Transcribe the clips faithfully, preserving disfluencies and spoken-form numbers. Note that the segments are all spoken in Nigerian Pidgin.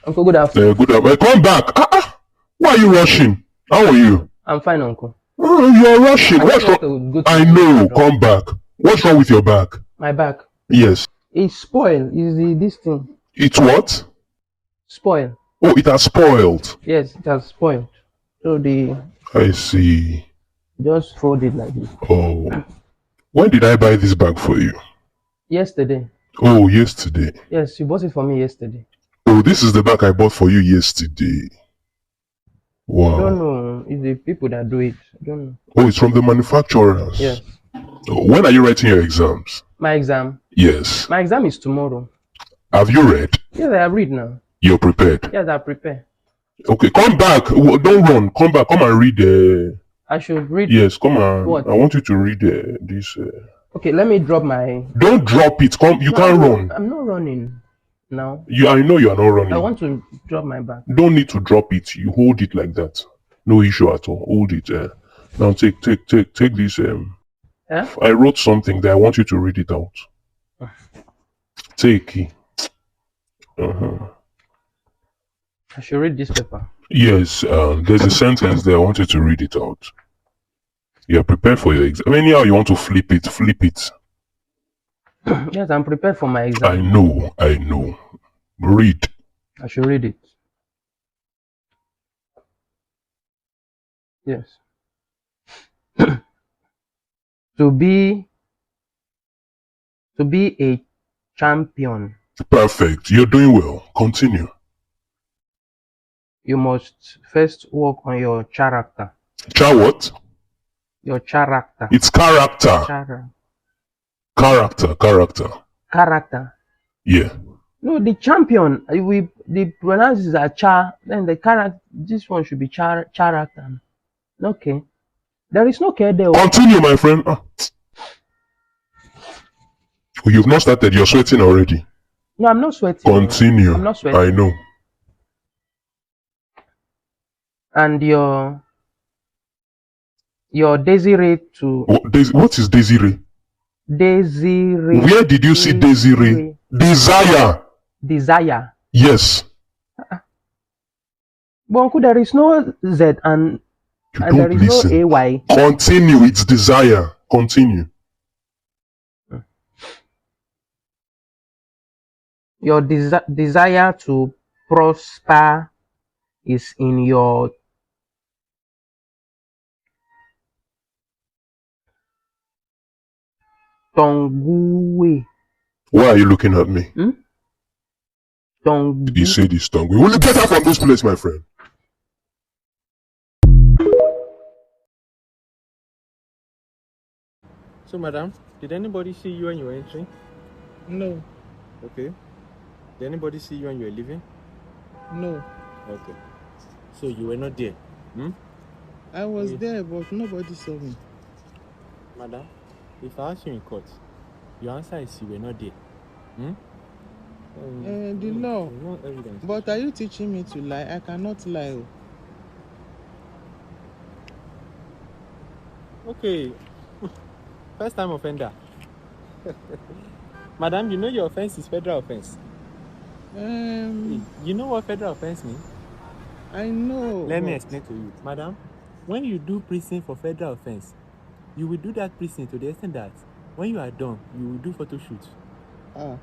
Uncle, good afternoon. Uh, good afternoon. Come back. Ah, ah. Why are you rushing? How are you? I'm fine, Uncle. Oh, you're rushing. I What's just wrong? want to go to I know. Come back. What's wrong with your back? My back. Yes. It's spoiled. Is the this thing. It's what? Spoil. Oh, it has spoiled. Yes, it has spoiled. So the I see. Just fold it like this. Oh. When did I buy this bag for you? Yesterday. Oh, yesterday. Yes, you bought it for me yesterday. Oh, this is the bag I bought for you yesterday. Wow. I don't know. It's the people that do it. I don't know. Oh, it's from the manufacturers. Yes. Oh, when are you writing your exams? My exam? Yes. My exam is tomorrow. Have you read? Yes, I have read now. You're prepared? Yes, I prepare. Okay, come back. W- Don't run. Come back. Come and read. Uh, I should read. Yes, come and. What? I want you to read uh, this. Uh, Okay, let me drop my. Don't drop it. Come. You No, can't I'm not, run. I'm not running now. You. I know you are not running. I want to drop my bag. Don't need to drop it. You hold it like that. No issue at all. Hold it. Uh, now take take take take this. Um, Yeah? I wrote something that I want you to read it out. Take it. Uh-huh. I should read this paper. Yes, um, there's a sentence there. I want you to read it out. You're prepared for your exam. Anyhow you want to flip it, flip it. Yes, I'm prepared for my exam. I know, I know. Read. I should read it. Yes. To be to be a champion, Perfect. You're doing well. Continue. You must first work on your character. Cha what? Your character. It's character. Chara- Character. Character. Character. Yeah. No, the champion. Uh, We the pronounce is a cha. Then the character. This one should be char character. Okay. There is no care there. Oh. Continue, my friend. Ah. Oh, you've not started. You're sweating already. No, I'm not sweating. Continue. I'm not sweating. I know. And your your Desiree to What, Des- what is Desiree? Desiree. Where did you see Desiree? Desire. Desire. Yes. But uncle, there is no Z and, You and don't there is listen. No A Y. Continue. It's desire. Continue. Your desi- desire to prosper is in your tongue. Why are you looking at me? Hmm? Tongue. He said his tongue. Will you get out from this place, my friend? So, madam, did anybody see you when you were entering? No. Okay. Did anybody see you when you were leaving? No. Okay. So you were not there? Hmm? I was Yeah. there, but nobody saw me. Madam, if I ask you in court, your answer is you were not there. Hmm? Um, Uh, the no, law. No evidence. But are you teaching me to lie? I cannot lie. Oh. Okay. First time offender. Madam, you know your offense is federal offense. Um, You know what federal offense means? I know. Let me explain to you. Madam, when you do prison for federal offense, you will do that prison to the extent that when you are done, you will do photo shoot. Ah.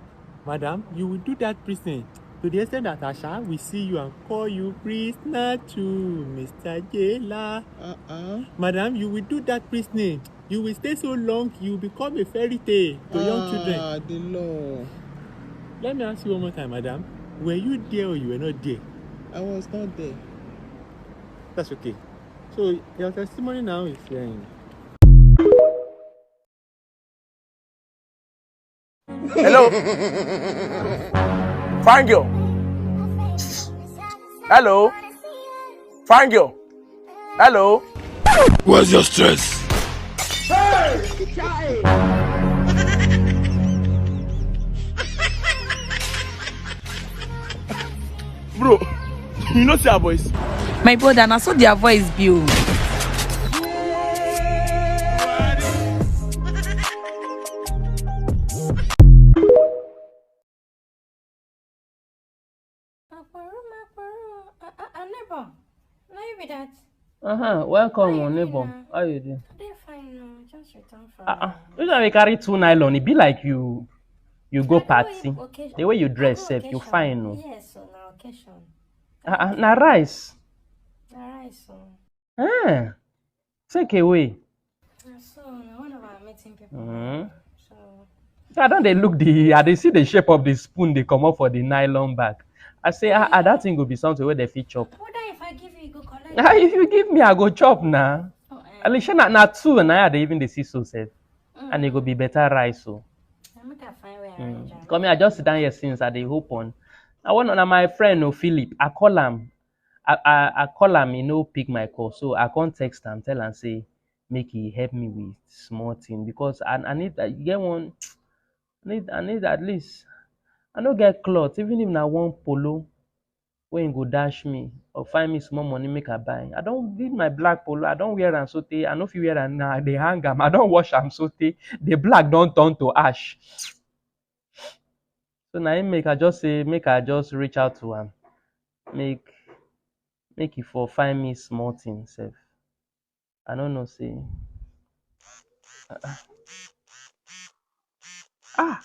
Madam, you will do that prison to the extent that Asha will see you and call you prisoner to Mister Jailer. Uh-uh. Madam, you will do that prison. You will stay so long, you will become a fairy tale to young children. Ah, the law. Let me ask you one more time, madam. Were you there or you were not there? I was not there. That's okay. So your testimony now is hearing. Hello? Fine girl. Hello? Fine girl. Hello? Where's your stress? Bro, you know see our voice. My brother, na so their voice be o. Oh, now you be that. Uh-huh. Welcome, neighbor. How you doing? They fine now. Just return from. Uh-uh. You know we carry two nylon. It be like you you go party. The way you dress, sef, you fine, no? Yes, on our occasion. Uh-uh. Na rice. All right, so. Ah, take away. So now one of our meeting people. Mm-hmm. So So I don't they look the I they see the shape of the spoon they come up for the nylon bag. I say, ah, ah, that thing will be something where they fit chop. What if I give you, you go collect? Ah, if you give me, I go chop now. Oh, eh. At least na, na two and I they even the see so safe. And it go be better rice so. I make a fine way arrange am. Come here, I just sit down here since I dey hope on. I want on my friend no Philip. I call him. I, I, I call him, he no pick my call. So I can't text him, tell him say make he help me with small thing because I, I need I get one I need I need at least I no get cloth, even if na one polo wey he go dash me or find me small money make I buy. I don't need my black polo. I don't wear am so tey. I no fit wear am now. I dey hang am. I don't wash am so tey. The black don't turn to ash. So now him make I just say make I just reach out to him. Make make he for find me small thing sef. I don't know say ah, ah,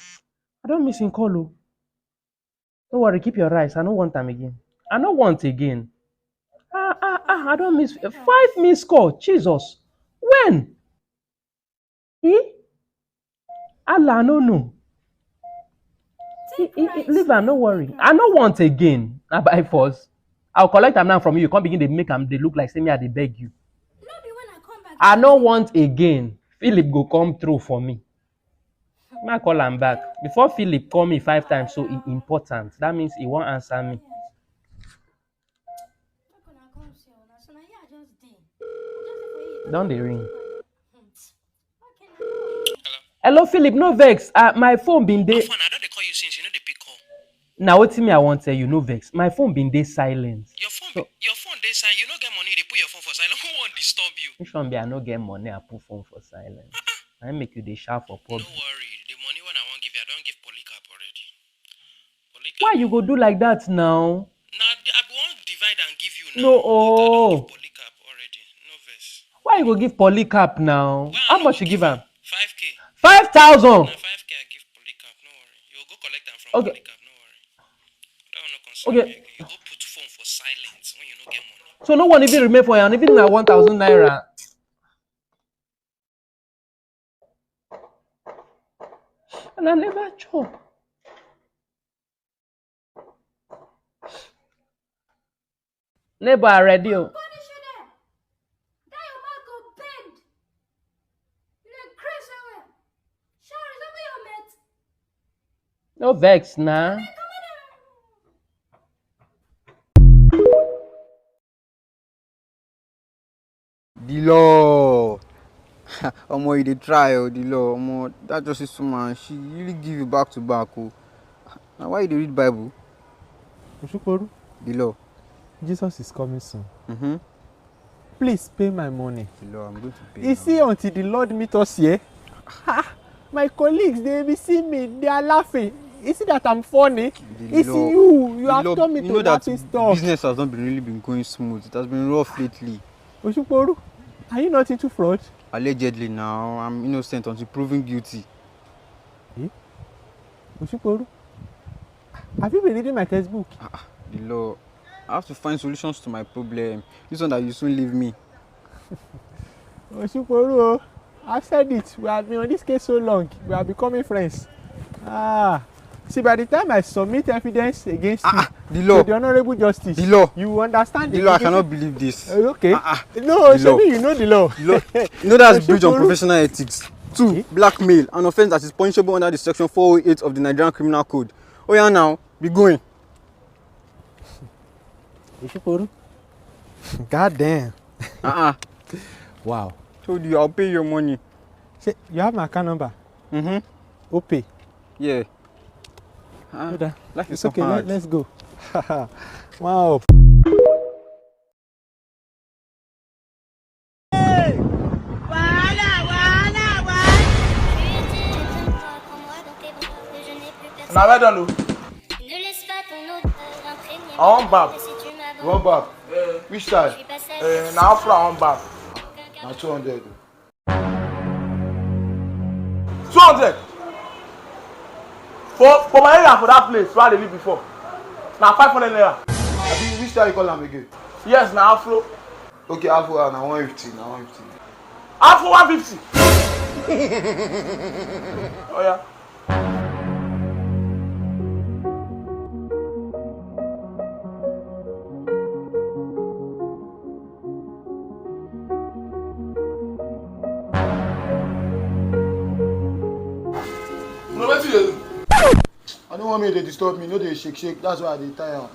I don't miss him call o. No worry, keep your rice. I no want am again. I no want again. Ah ah ah, I don't miss five miss call. Jesus. When? Eh? Allah, no no. Eh, eh, eh, leave am, no worry. I no want again. Na by force. I'll collect am now from you. You come begin dey make am dey look like say me I dey beg you. No be when I come back. I no want again. Philip go come through for me. Ma call am back. Before Philip call me five times, so he important. That means he won't answer me. Make una come see una. So na here I just dey. Just dey for you. Don't they ring? Okay, now. Hello, Philip. No vex. Uh, my phone been there. Phone, I don't dey call you since you know the pick call. Now what me I want tell you? No vex. My phone been there silent. Your phone, be, your phone dey silent. You no get money. They put your phone for silent. Who won't disturb you? Which one be I no get money? I put phone for silent. I make you dey shout for No public. Worry. The money when I won't give you, I don't give Polycarp already. Polycarp. Why you go do like that now? Now I be won't divide and give you now. No, But I don't oh. Give Polycarp already. No verse. Why you go give Polycarp now? Why I How no much go you give give am? Five k. Five thousand. Na five k I give Polycarp. No worry. You go collect am from Okay. Polycarp. No worry. That one no concern Okay. You again. You go put phone for silence when you no get money. So no one even remain for you, and even na one thousand naira. And I never chop. Neighbor, I ready. Oh. Punish you there. That your mouth go bend. You dey craze well well. Sorry, is that your mate? No vex now. The law. Omo, you dey try, oh, the law. Omo, that justice woman, she really give you back to back, oh. Now, why you dey read Bible? Oshukporu, The law. Jesus is coming soon. Mm-hmm. Please pay my money. The law, I'm going to pay. You see, until the Lord meet us here, ha, my colleagues, they be see me, they are laughing. You see that I'm funny? The It's law. You. You The have law, turned me you to know that laughing stock. Business has not been really been going smooth. It has been rough lately. Oshukporu, are you not into fraud? Allegedly now, I'm innocent until proven guilty. Oshukporu, have you been reading my textbook? The law. I have to find solutions to my problem. This one that you soon leave me. Oshukporu, oh, I've said it. We have been on this case so long. We are becoming friends. Ah, see, by the time I submit evidence against Ah, you ah, the to law. The honorable justice, The law. You will understand The law, I the cannot believe this. Uh, okay. Ah, ah, No, the Shebi, law. You know the law. The law. You know that's breach of Oshukporu. Professional ethics. Two, blackmail, an offense that is punishable under the section four oh eight of the Nigerian Criminal Code. Oh yeah, now be going. Oshukporu. God damn. Uh-uh. Wow. Told you, I'll pay your money. Say, you have my account number? Mm-hmm. Opay. Yeah. Ah, Brother, life is it's so okay. hard. Let, let's go. Wow. Now well done o. I wan baff. You wan baff? Which side? Eh, na afro I wan baff. Na two hundred. Two hundred? For, for my area, for that place where I dey live before, na five hundred naira. Abi, which side you call am again? Yes, na afro. Okay, afro, ah, na one fifty, na one fifty. Afro one fifty. Oh yeah. No, wetin you dey do? I don't want me to disturb me, no dey shake shake, that's why I dey tie am.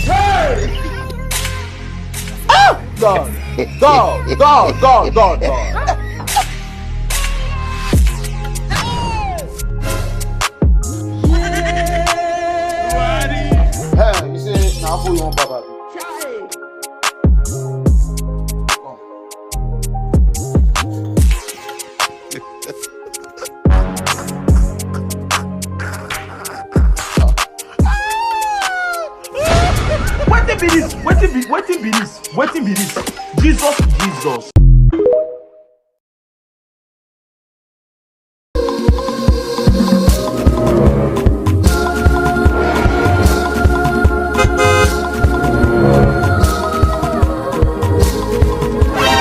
Hey! Ah! God, God, God, God, God, God. Hey, you say na apple you wan pop abi? Come. Wetin be this? Wetin be, wetin be this? Wetin be this? Jesus, Jesus.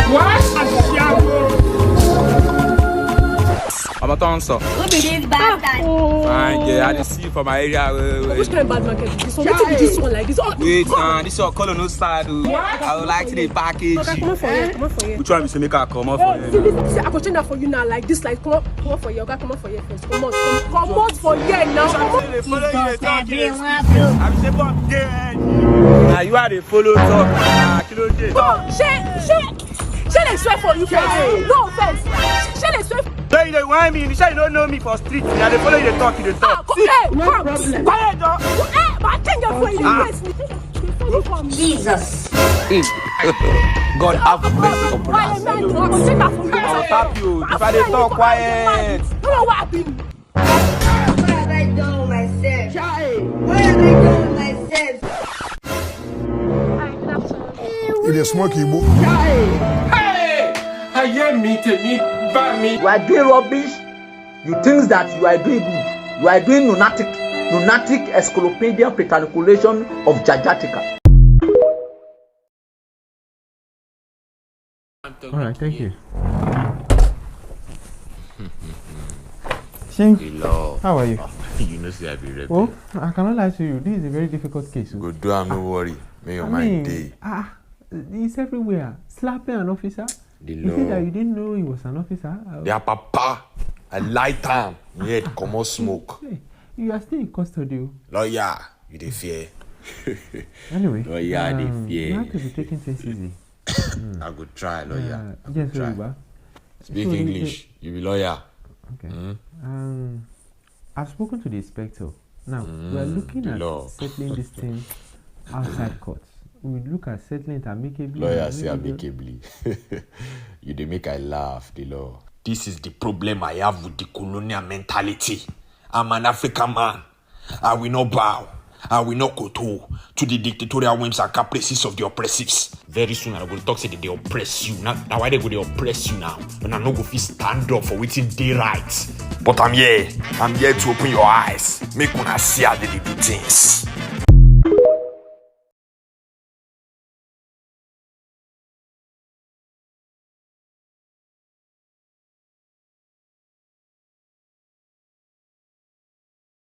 What? Omo, turn so. Who be this bastard? Fine girl, I dey see you for my area. Wait, wait. Which kind of bad market is this one? Wetin be this one like this? Oh, wait, God. Nah, this your color no sad o. What? I would like to dey package you. Oga, comot for here, comot for here. Which one be say make I comot for here? See this, see, I go change that for you now, like this, like, comot, comot for here, oga, comot for here first. Comot, comot, comot for here now. Comot. Jesus, babe, one blow. I be say, come there. Na you I dey follow talk. Ah, kí ló dé? No, ṣé, ṣé, ṣé dey swear for you first? No offense. Ṣé dey swear? Say you dey whine me. You say you don't know me for street. I dey follow you dey talk, you dey talk. Ah, co-, hey, no problem. Quiet down. Eh, but I can't get for you. Ah. Face me. Jesus. God have mercy upon us. Why am I drunk? Say that for me. I'll tap you. If I dey talk, quiet. No, no, what happened? What have I done with myself? Chai. What have I done with myself? You dey smoke Igbo? Chai. Hey! Ayé mi, tèmi bá mi. You are doing rubbish. You think that you are doing good. You are doing lunatic, lunatic encyclopedian precalculation of Jajatica. All right, thank you. Shin, how are you? You know say I be rebel. Well, I cannot lie to you. This is a very difficult case. Go do am, no worry. May your mind dey. Ah, it's everywhere. Slapping an officer. You say that you didn't know he was an officer. Their papa, I light am. Yet, comot smoke. Hey, you are still in custody o. Lawyer, you dey fear. Anyway, lawyer, I dey fear. You have to be taking things easy. I go try, lawyer. I go try. Speak English. You be lawyer. Okay. Um, I've spoken to the inspector. Now, we are looking at settling this thing outside court. We look at settling it amicably. Lawyer say amicably. You dey make I laugh, the law. This is the problem I have with the colonial mentality. I'm an African man. I will not bow. I will not kowtow to the dictatorial whims and caprices of the oppressives. Very soon, I go talk say they dey oppress you. Now, now why they go dey oppress you now? When I no go fit stand up for wetin dey right. But I'm here. I'm here to open your eyes. Make una see how they dey do things.